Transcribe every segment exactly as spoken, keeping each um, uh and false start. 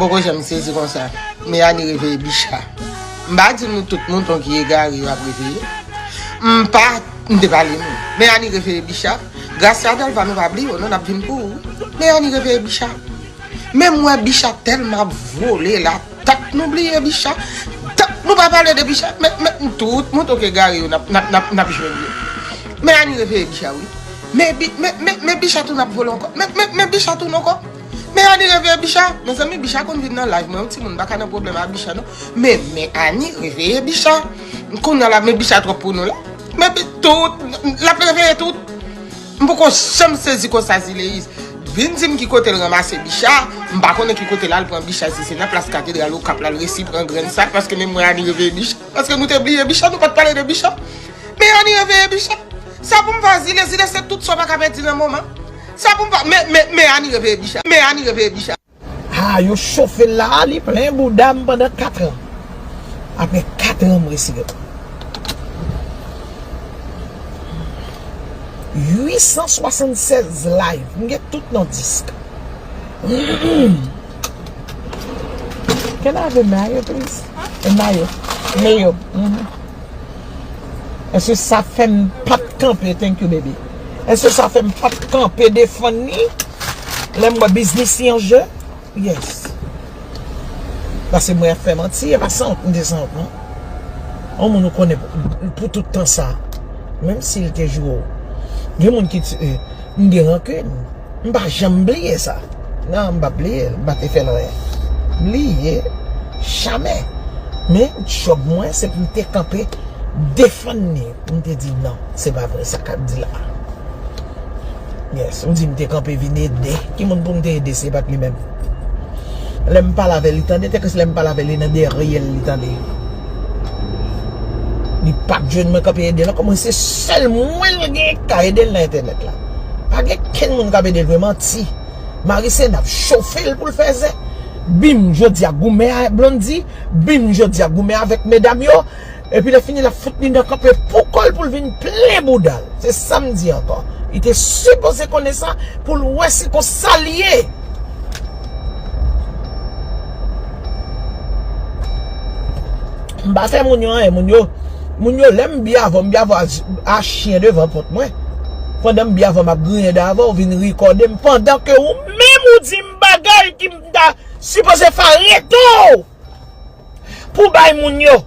Poko janm sezi konsa. Men Ani reveye Bicha. M pa di nou tout mouton ki egare yo ap reveye. M pa, m te pale nou. Men Ani reveye Bicha. Gracia Delva, nou pa bliye w non, n ap vin pou ou. Men Ani reveye Bicha. Men m wè Bicha tèlman ap vole la, tank nou bliye Bicha, tank nou pa pale de Bicha, men, men tout mouton ki egare yo n ap, n ap, n ap, n ap jwenn yo. Men Ani reveye Bicha wi. Men, Bi- men, men, men Bicha tounen ap vole ankò. Men, men, men Bicha tounen ankò. Men Ani reveye Bicha. Mezanmi, Bicha konn vin nan live mwen, yon timoun pa ka nan pwoblèm ak Bicha non. Men, men Ani reveye Bicha. Kounye a la, men Bicha twòp pou nou la. Men Bi- tout, l ap reveye tout. M poko janm sezi konsa Zileis. Vin di m ki kote l ranmase Bicha. M pa konnen ki kote l al pran Bicha, si se nan plas katedral Okap la l resi pran grenn sa, paske men mwen Ani reveye Bicha. Paske nou te bliye Bicha, nou pa t pale de Bicha. Men Ani reveye Bicha. Sa pou m fè Zile, Zile se tout sa w pa ka pèdi nan moman. Sa pou m fè, men, men, men Ani reveye Bicha. Men Ani reveye Bicha. Ah, yo chofe l la, li plen bouda m pandan kat an. Apre kat an, m resi gen uit san swasannsèz live. M gen tout nan disk. Can I have a mayo, please? A mayo. Mayo. Mhm. Èske sa fè m pa t kanpe? Thank you, baby. Èske sa fè m pa t kanpe defann li? Lè m wè biznis li an je? Yes. Paske mwen ap fè manti, e pa sanwont, m te sanwont, non. Yon moun ou konnen pou, pou tout tan sa. Menm si l te joure w. Gen moun ki di, eh, m gen rankin. M pa janm bliye sa. Non, m p ap bliye l. M pa te fè l anyen. Bliye. Jamè. Men, djòb mwen, se pou m te kanpe, defann li. M te di, "Non, se pa vre sa k ap di la." Yes, ou di m te kanpe vin ede. Ki moun pou m te ede si se pa t li menm? Lè m pale avè l, li tande, te ke se lè m pale avè l, li nan dèyè l, li tande. Li p ap jwenn mwen kanpe ede l ankò, mwen se sèl mwen l gen k ka ede l nan entènèt la. Pa gen kenn moun k ap ede l vre, manti. Marise n ap chofe l pou l fè zen. Bim, jodi a goumen a Blondy. Bim, jodi a goumen avèk medam yo. Epi lè fini l ap fout li nan kanpe pou kò l pou l vin plen bouda l. Se sa m di ankò. Li te sipoze konnen sa pou l wè se konsa l ye. M pa fè moun yo anyen, moun yo, moun yo lè m byen avè w, m byen avè w a, a chyen devan pòt mwen. Pandan m byen avè w, m ap griyen dan avè w, ou vin rikòde m pandan ke ou menm ou di m bagay ki m ta sipoze fè arete w pou bay moun yo.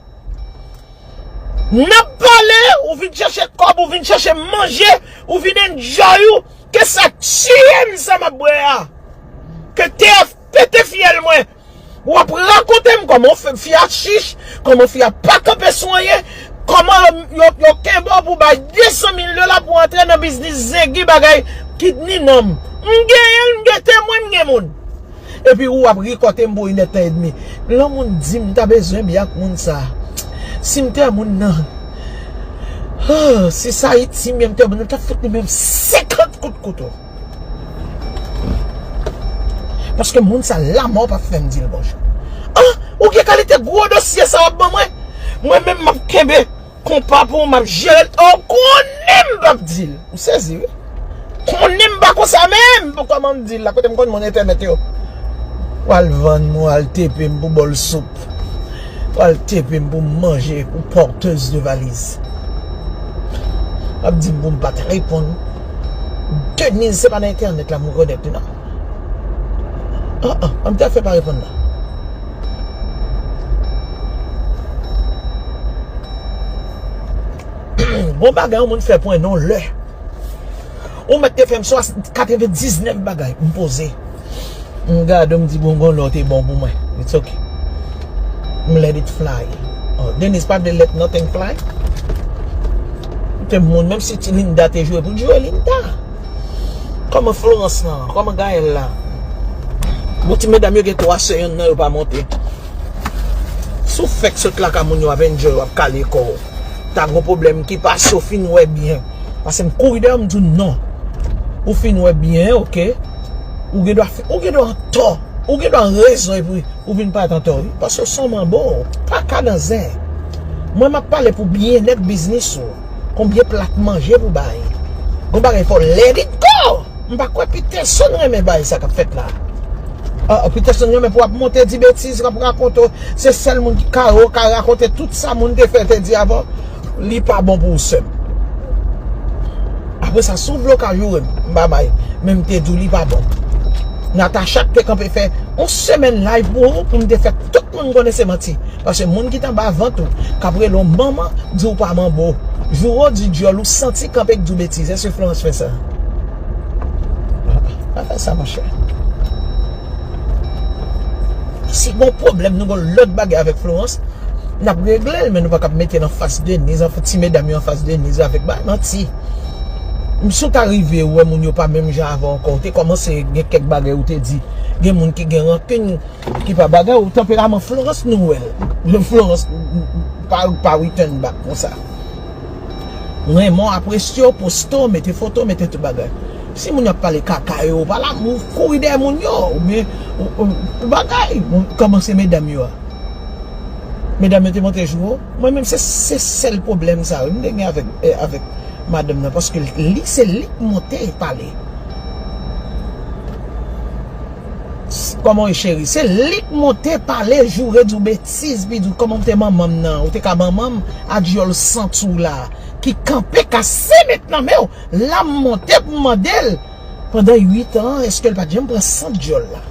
N ap pale, ou vin chèche kòb, ou vin chèche manje, ou vin enjoy ou, ke sa tiye m sa m ap bwè a. Ke T F pete fyèl mwen. W ap rakonte m kòman w fè fi a chich, kòman fi a pa kanpe sou anyen, kòman yo, yo kenbe w pou bay de san mil dola pou antre nan biznis zengi bagay ki ni nanm. M genyen l, m gen temwen, m gen moun. Epi ou ap rikòte m pou inèdtan edmi. Lè yon moun di m ta bezwen byen ak moun sa. Si m te a moun nan. Oh, si sa Ayiti m ye, m te a moun nan, m ta fout li menm senkant kout kouto. Paske moun sa lamò p ap fè m di l bonjou. Ah, ou gen kalite gwo dosye sa w ap ban mwen? Mwen menm m ap kenbe konpa pou m ap jere l. Ou konnen m p ap di l. Ou sezi, wi. Konnen m pa konsa menm. Pou kòman m di l la, kote m konn moun entènèt yo. W al vann m, w al tepe m pou bòl soup. W al tepe m pou manje, pou pòtèz de valiz. W ap di m pou m pa t reponn. Deniz, se pa nan entènèt la m rekonèt li, non. Ah, ah, an m te fè pa reponn la. Bon bagay, yon moun fè pwen non lè. Ou mèt te fè m swa katrevendiznèf bagay, m poze. M gade, m di, "Bon, gon lè w te bon pou mwen." It's okay. M let it fly. Oh, Denise pa vle let nothing fly. Te moun, menm si ti Linda te jwe pou l jwe Linda. Kòman Florence lan? Kòman Gaël la? Bon, ti medam yo gen twa sè, yonn nan yo pa monte. Si w fèk sot lakay moun yo ap enjoy, w ap kale kò w. Ta gon pwoblèm ki pase, w fin wè byen. Pase m kouri dèyè w, m di w non. Ou fin wè byen, oke. Ou gen dwa, ou gen dwa antò. Ou gen dwa rezon epi ou vin parèt antò, wi. Paske w se yon manbo, w pa ka nan zen. Mwen, m ap pale pou byennèt biznis ou. Konbyen plat manje pou bay? Gon bagay fò let it go! M pa kwè Peterson renmen bagay sa k ap fèt la. Ah, Peterson, men pou w ap monte di betiz, w ap rakonte, se sèl moun ki ka, ou ka rakonte tout sa moun te fè, te di avan, li pa bon pou ou, sè m. Apre sa, si w vle w ka joure m, m pa bay, men m te di w li pa bon. Natacha te kanpe fè yon semèn live pou ou, pou m te fè tout moun konnen se manti. Paske moun ki t anba vant ou, k ap rele w manman, di w pa manbo. Joure w di dyòl ou santi kanpe k di w betiz. Èske Florence fè sa? Pa fè sa, monchè. Si gon pwoblèm, nou gon lòt bagay avèk Florence, n ap regle l, men nou pa kab mete l anfas Denise, anfas ti medam yo anfas Denise avèk bay manti. Si w ta rive wè moun yo pa menm jan avè w ankò, ou te kòmanse gen kèk bagay ou te di, gen moun ki gen rankin, ki pa bagay, ou tanperaman Florence nou wè l. Florence pa, pa return back konsa. Renmen w, apresye w, poste w, mete foto, mete tout bagay. Si moun yo ap pale kaka yo, pa la, ou kouri dèyè moun yo, oubyen ou, ou, ou bagay, ou kòmanse medam yo a. Medam yo te monte joure w. Mwen menm, se, se sèl pwoblèm sa wi m te gen avèk, eh, avèk madanm nan, paske li, se li k monte pale. Kòman w ye, cheri? Se li k monte pale, joure, di w betiz, pi di w kòman w te manman m nan, ou te ka manman m a dyòl santi w la, ki kanpe kase met nan men w. La m monte pou m mande l, pandan uit an, èske l pa t janm pran sant dyòl la?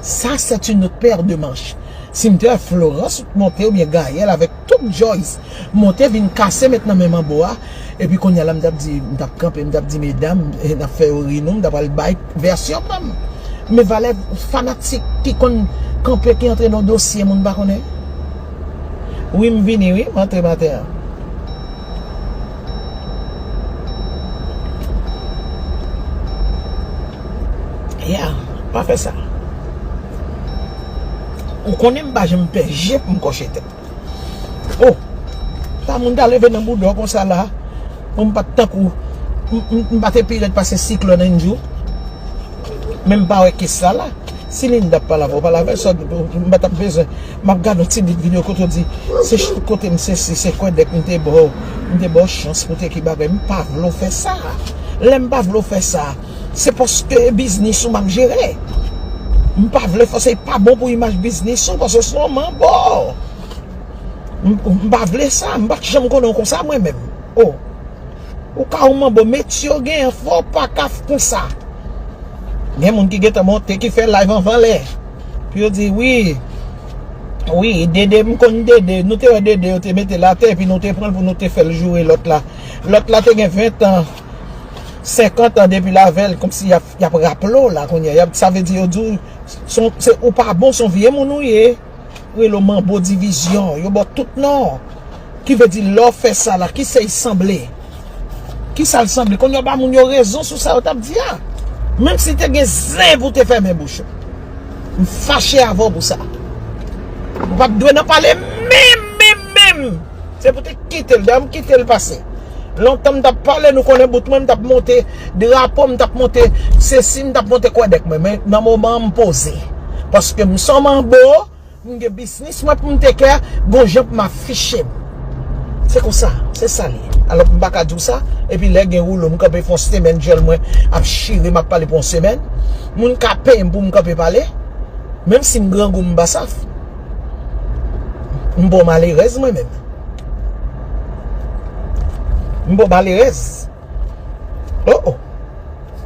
Sa, c'est une autre paire de manches. Si m te wè Florence monte oubyen Gaël avèk tout Joyce monte vin kase met nan men manbo a, epi kounye a la m t ap di, m t ap kanpe, m t ap di medam, eh, n ap fè yo ri nou, m t ap al bay vèsyon pa m. Men valè fanatik ki konn kanpe, ki antre nan dosye moun pa konnen. Wi, m vini, wi, m antre maten an. Ya, pa fè sa. Ou konnen m pa janm pè je pou m kòche tèt. Oh, sa moun ta leve nan bouda w konsa la. Bon, m pa t tankou, m, m, m pa te pi rèd pase siklòn Andrew. Men m pa wè kes la la. Si Linda ap pale avè w, pale avè l, sa, m pa t ap bezwen. M ap gade yon ti bout videyo kote w di, se ch-, kote m sesi, se kwèdèk m te ba w, m te ba w chans pou te ki bagay. M pa vle w fè sa. Lè m pa vle w fè sa, se paske biznis ou m ap jere. M pa vle fòse, e pa bon pou imaj biznis ou, paske se yon manbo. M, m pa vle sa, m pa t janm konnen w konsa mwen menm. Oh. Ou ka yon manbo, met yo genyen fò, pa ka f-, konsa. Gen moun ki gentan monte, ki fè live anvan lè. Pou yo di, wi, wi, Dede, m konn Dede. Nou te wè Dede, yo te mete l atè, epi nou te pran l pou nou te fè l joure lòt la. Lòt la te gen ven tan, senkant an depi l avè l, kòmsi y ap, y ap raple w la kounye a. Y ap, sa vle di yo di w, se, se, ou pa bon, se yon vye moun ou ye. Rele w manbo divizyon, yo ba w tout non. Ki vle di, lè w fè sa la, kisa l sanble? Kisa l sanble? Kounye a w ba moun yo rezon sou sa yo t ap di a. Menm si te gen zen pou te fèmen bouch ou. M fache avè w pou sa. Ou pa t dwe nan pale menm, menm, menm. Se pou te kite l, dayè m kite l pase. Lontan m t ap pale, nou konnen bout mwen, m t ap monte drapo, m t ap monte sesi, m t ap monte kwèdèk mwen. Men nan moman an, m poze. Paske m se yon manbo, m gen biznis mwen pou m teke, gon jan pou m afiche m. Se konsa, se sa l ye. Alò, m pa ka di w sa, epi lè gen woulo, m kanpe fè yon semèn, dyòl mwen ap chire, m ap pale pou yon semèn. Moun ka peye m pou m kanpe pale, menm si m grangou, m pa saf. M pa yon malerèz mwen menm. M pa yon malerèz. Oh, oh.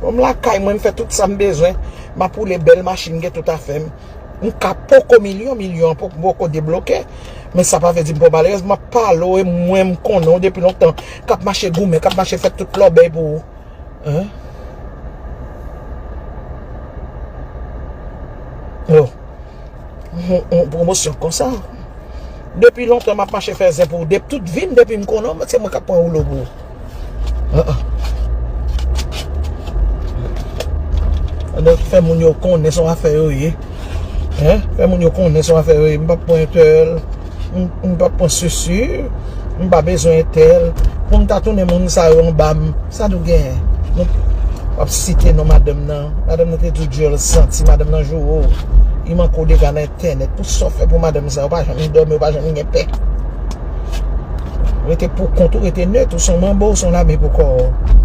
Bon, m lakay mwen, m fè tout sa m bezwen. M ap woule bèl machin, gen tout afè m. M ka poko milyon, milyon an poko, poko debloke. Men sa pa vle di m pa malerèz. M ap pale w, e mwen m konnen w depi lontan. K ap mache goumen, k ap mache fè tout lòbèy pou ou. Hein? Oh. Yon, yon pwomosyon konsa. Depi lontan m ap mache fè zen pou ou. Depi tout vi m, depi m konnen w, se mwen k ap pran woulo pou ou. Ah, ah. Fè moun yo konnen se yon afè yo ye. Hein? Fè moun yo konnen se yon afè yo ye. M p ap pran entèl. M, m p ap pran sesi. M pa bezwen entèl. Pou m ta tounen moun sa yo anba m. Sa nou genyen? Nou ap site non madanm nan. Madanm nan te di w dyòl santi, madanm nan joure w. Li manke w dega nan entènèt. Pou sa w fè pou madanm sa, ou pa janm dòmi, ou pa janm gen pè. Rete pou kont ou, rete net, ou se yon manbo, ou se yon lame pou kò w.